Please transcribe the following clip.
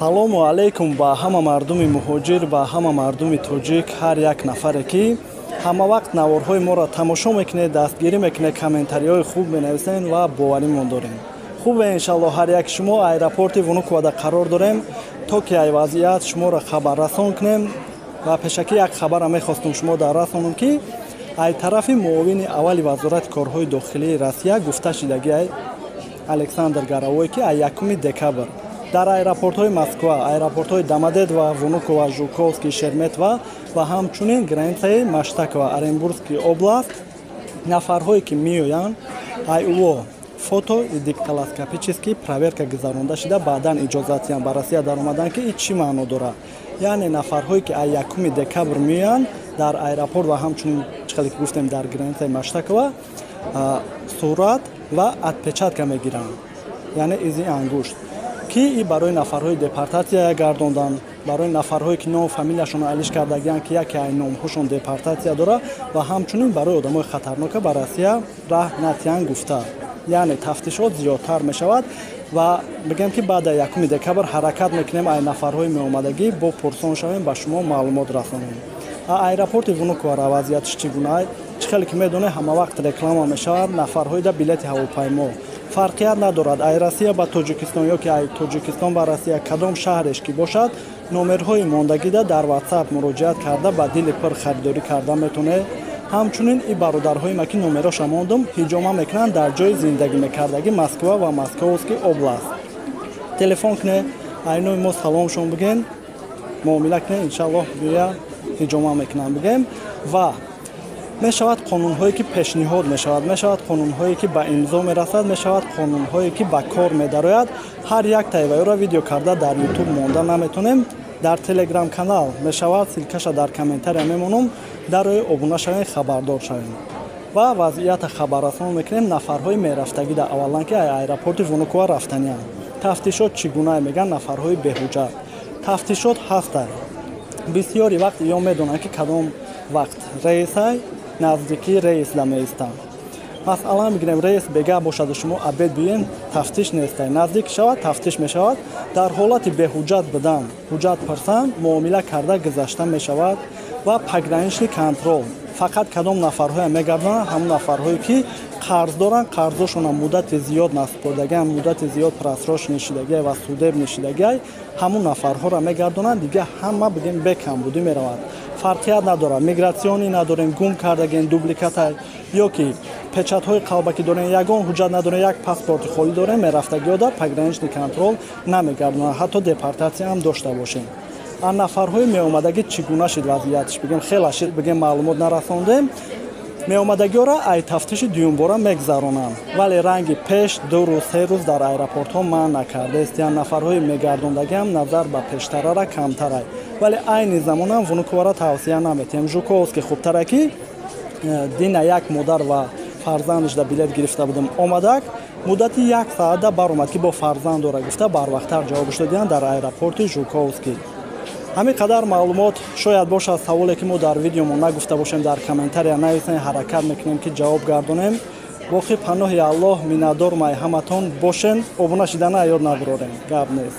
Ассалому алайкум ба ҳама мардуми муҳоҷир, ба ҳама мардуми тоҷик, ҳар як нафаре ки ҳама вақт наворҳои моро тамошо мекунед, дастгирӣ мекунед, комментариҳои хуб менависед ва боваримон дорем. Хубе, иншалло, ҳар як шумо. Аэропорти Внуковада қарор дорем, то ки ай вазъият шуморо хабаррасон кунем. Ва пешакӣ як хабара мехостум шумо дар расонам, ки ай тарафи муовини аввали Вазорати корҳои дохилии Россия гуфта шидагӣ ай Александр Горовой, ки ай 1 декабр дар аэропортҳои Москва, аэропортҳои Домодедово, Внуково, Жуковский, Шереметьево ва ҳамчунин границаи Маштаково, Оренбургский област, нафарҳое ки меоянд, ай ӯо фото и дактилоскопический проверка гузаронда шида, баъдан иҷозатиям ба Россия даромадан. Ки ин чӣ маъно дорад? Яъне нафарҳое ки ай 1 декабр меоянд, дар аэропорт ва ҳамчунин, чӣ хеле ки гуфтем, дар границаи Маштаково сурат ва отпечатка мегиранд, яъне изи ангушт, ки и барои нафарҳои депортатсия гардондан, барои нафарҳое ки ном фамилияшонро алиш кардагианд, ки яке ай номҳошон депортатсия дорад, ва ҳамчунин барои одамои хатарнока ба Россия раҳ натиҳанд гуфта. Яъне тафтишот зиёдтар мешавад. Ва бигем, ки баъд 1 декабр ҳаракат мекунем, ай нафарҳои меомадагӣ бо пурсон шавем, ба шумо маълумот расонем. Аэропорти Внуковара вазъияташ чӣ гуна? Чӣ хеле ки медонед, ҳама вақт реклама мешавад нафарҳои да билети ҳавопаймо. Фарқият надорад, ай Россия ба Тоҷикистон ё ки ай Тоҷикистон ба Россия, кадом шаҳреш ки бошад, номерҳои мондагида дар WhatsApp муроҷиат карда, ба дили пир харидорӣ карда метавонед. Ҳамчунин и бародарҳои ма, ки номероша мондум, ҳиҷома мекунанд дар ҷои зиндагӣ мекардагӣ, Москва ва Московский област. Телефон кунед, айнои мо саломшон бигӯен, муомила кунед, иншаллоҳ, бия ҳиҷома мекунанд, бигӯем. Ва мешавад қонунҳое ки пешниҳод мешавад, мешавад қонунҳое ки ба имзо мерасад, мешавад қонунҳое ки ба кор медарояд. Ҳар як таиваёро видео карда дар Ютуб монда наметонем. Дар Телеграм канал мешавад, ссылкаша дар комментария мемонам, дарои обуна шавем, хабардор шавем ва вазъията хабаррасон мекунем. Нафарҳои мерафтагида, аввалан, ки аэропорти Внуково рафтанианд, тафтишот чӣ гунае мегӯянд нафарҳои беҳуҷҷат? Тафтишот ҳастай. Бисёри вақт ё медонанд, ки кадом вақт рейсай, наздикии рейсда меистанд. Масалан, бигирем, рейс бега бошаду шумо обед биёен, тафтиш нестай. Наздик шавад, тафтиш мешавад. Дар ҳолати беҳуҷҷат будан ҳуҷҷат пурсанд, муомила карда гузашта мешавад. Ва пограничный контроль фақат кадом нафарҳое мегардонанд? Ҳамон нафарҳое ки қарз доранд, қарзошона муддати зиёд насупордагиам, муддати зиёд просрочный шидагиай ва судебный шидагиай, ҳамон нафарҳоро мегардонанд. Дига ҳама, бигем, бекамбудӣ меравад. Фарқият надорад, миграционный надорем, гум кардагем, дубликатай ё ки печатҳои қалбакӣ дорем, ягон ҳуҷҷат надорем, як паспорти холӣ дорем, мерафтагиёда пограничный контроль намегардонанд, ҳатто депортатсия ҳам дошта бошем. А нафарҳои меомадагӣ чӣ гуна шид вазъиятш? Бигем, хела шид, бигем, маълумот нарасондем. Меомадагиёра ай тафтиши дуюмбора мегузаронанд, вале ранги пеш 2 рӯз, 3 рӯз дар аэропортҳо манъ накардаест. Ян нафарҳои мегардондагиам назар ба пештарара камтарай, вале айни замонам Внуковара тавсия наметиҳем, Жуковский хубтара, ки дина як модар ва фарзандашда билет гирифта будем, омадак, муддати як саатда баромад, ки бо фарзанд дора гуфта, барвақттар ҷавобш додианд дар аэропорти Жуковский. Ҳамин қадар маълумот. Шояд бошад саволе, ки мо дар видеомо нагуфта бошем, дар комментария нависем, ҳаракат мекунем, ки ҷавоб гардонем. Боқӣ паноҳи Аллоҳ, миннатдор май ҳаматон бошен. Обуна шидана ёд набурорем, гап нест.